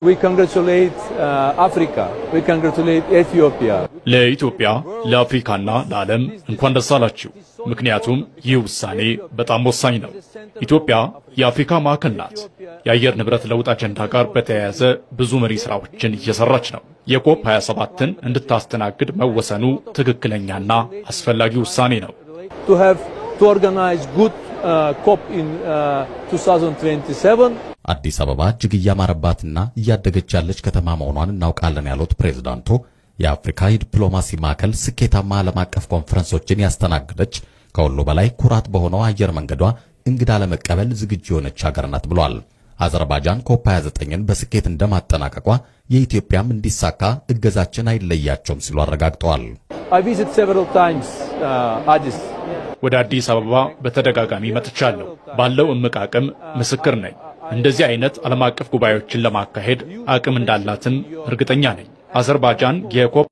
We congratulate Africa. We congratulate Ethiopia. ለኢትዮጵያ፣ ለአፍሪካና ለዓለም እንኳን ደስ አላችሁ። ምክንያቱም ይህ ውሳኔ በጣም ወሳኝ ነው። ኢትዮጵያ የአፍሪካ ማዕከል ናት። የአየር ንብረት ለውጥ አጀንዳ ጋር በተያያዘ ብዙ መሪ ስራዎችን እየሰራች ነው። የኮፕ 27ን እንድታስተናግድ መወሰኑ ትክክለኛና አስፈላጊ ውሳኔ ነው። To have to organize good COP in 2027. አዲስ አበባ እጅግ እያማረባትና እያደገች ያለች ከተማ መሆኗን እናውቃለን ያሉት ፕሬዝዳንቱ፣ የአፍሪካ የዲፕሎማሲ ማዕከል፣ ስኬታማ ዓለም አቀፍ ኮንፈረንሶችን ያስተናገደች፣ ከሁሉ በላይ ኩራት በሆነው አየር መንገዷ እንግዳ ለመቀበል ዝግጁ የሆነች ሀገር ናት ብሏል። አዘርባይጃን ኮፕ 29ን በስኬት እንደማጠናቀቋ የኢትዮጵያም እንዲሳካ እገዛችን አይለያቸውም ሲሉ አረጋግጠዋል። I visit several times Addis. ወደ አዲስ አበባ በተደጋጋሚ መጥቻለሁ። ባለው እምቅ አቅም ምስክር ነኝ። እንደዚህ አይነት ዓለም አቀፍ ጉባኤዎችን ለማካሄድ አቅም እንዳላትም እርግጠኛ ነኝ። አዘርባይጃን የኮፕ